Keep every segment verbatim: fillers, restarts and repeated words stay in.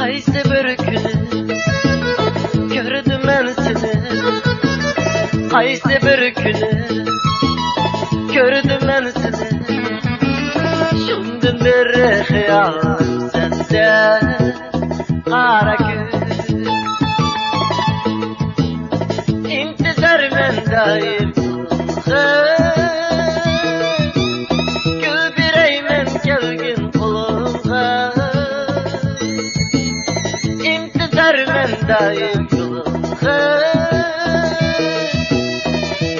قايسى بىر كۈنى كۆردۈم مەن سېنى، قايسى بىر كۈنى كۆردۈم مەن سېنى، شۇندىن بېرى خىيالىم سەندە. قارا كۈز، ئىنتىزارمەن دائىم. گۈل بېرەيمەن كەلگىن قولۇڭغا، ئىنتىزارمەن دائىم يولۇڭغا.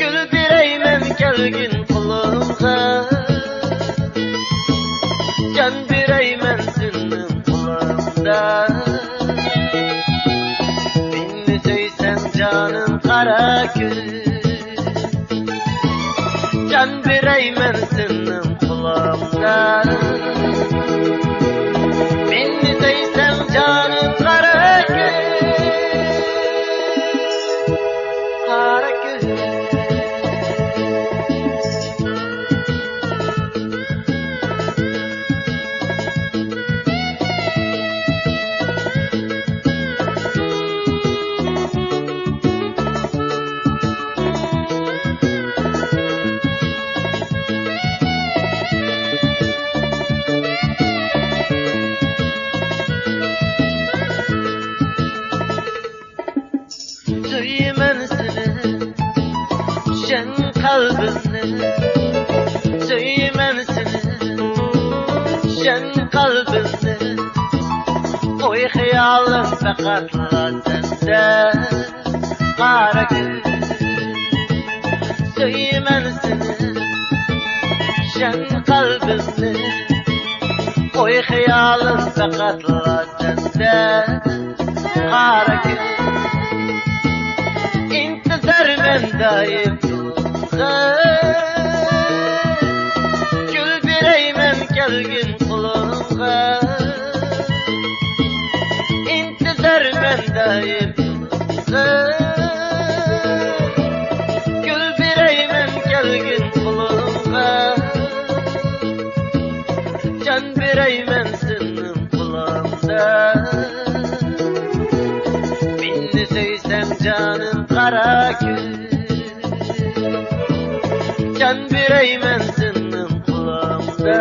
گۈل بېرەيمەن كەلگىن قولۇڭغا، جان بېرەيمەن سېنىڭ قولۇڭدا. مېنى سۆيسەڭ جانىم قارا كۈز، جان بېرەيمەن سېنىڭ قولۇڭدا. مېنى سۆيسەڭ جانىم قارا كۈز، قارا كۈز. سۆيىمەن سېنى، چۈشەن قەلبىمنى. سۆيىمەن سېنى، چۈشەن قەلبىمنى. ئوي خىيالىم پەقەتلا سەندە. قارا كۈز، سۆيىمەن سېنى، چۈشەن قەلبىمنى. ئوي خىيالىم پەقەتلا سەندە. قارا كۈز، ئىنتىزارمەن دائىم يولۇڭغا. گۈل بېرەيمەن كەلگىن قولۇڭغا. ئىنتىزارمەن دائىم يولۇڭغا. گۈل بېرەيمەن كەلگىن قولۇڭغا. جان بېرەيمەن سېنىڭ قولۇڭدا. مېنى سۆيسەڭ جانىم قارا كۈز، جان بېرەيمەن سېنىڭ قولۇڭدا.